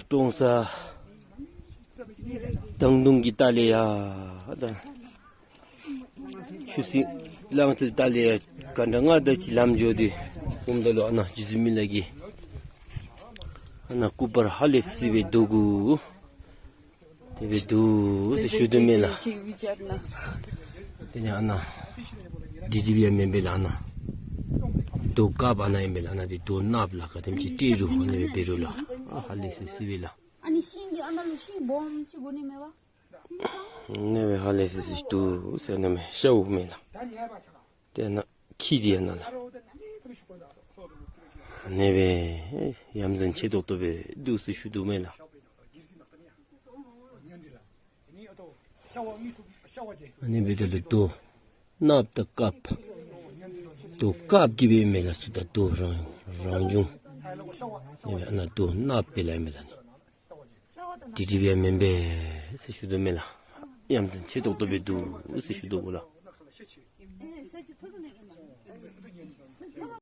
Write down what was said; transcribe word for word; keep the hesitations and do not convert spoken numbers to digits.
ཀྲོང་གསར་བཏང་དུང་གི་ཏཱ་ལའི་ཡ་ད། ཆུ་སྲིན་གླང་རྟའི་ཏཱ་ལའི་ཡ་ག་འདྲ་ང་ད་ཅི་ལམ་འཇོག་དུས་ཀུམ་ད་ལོ་ཨ་ན་རྗེ་བཙུན་མི་ལ་གི་ཨ་ན་སྐུ་པར་ཧ་ལས་སི་བའི་རྡོ་གུ། དེ་བས་འདུག་ཟེར་ཞུ་འདོད་མེད་ལ། དེ་ནས་ཨ་ན། འདི་འདི་བས་མིན་པས་ལ་ཨ་ན། རྡོ་དཀར་པ་ན་ཡིན་པས་ལ་ཨ་ན་དེ་རྡོ་གནག་ལ་ག་དེམ་ཅིག་སྤྲད་རུ་ཨ་ནི་བས་བེ་རུ་ལ། ཨ་ཧ་ལས་སི་སི་བས་ལ། ཨ་ནི་ཤིང་གི་ཨ་ན་ལུ་ཤིང་སྦོམ་ཅིག་གོ་ནི་མེད་པ། ནི་བས་ཧ་ལས་སི་སི་འདུག་ཟེར་ནི་མེད་ཤ་འུ་མེད་ལ། དེ་ན་ཁྱི་དེ་ཡ་ན་ལ། ནི་བས་ཡ་མཚན་ཆེ་ཏོག་ཏོ་བས་འདུག་ཟེར་ཞུ་འདོད་མེད་ལ། ཨ་ནི་བས་དེ་ལ་རྡོ་གནག་དང་དཀར། རྡོ་དཀར་གྱི་བས་མེད་ལ་སུ་ད་རྡོ་རང་རང་བྱུང་། ནི་བས་ཨ་ན་རྡོ་གནག་པས་ལ་མེད་ལ་ནི། འདི་འདི་བས་མིན་པས་ཟེར་ཞུ་འདོད་མེད་ལ། ཡ་མཚན་ཆེ་ཏོག་ཏོ་བས་འདུག་ཟེར་ཞུ་འདོད་གོ་ལ།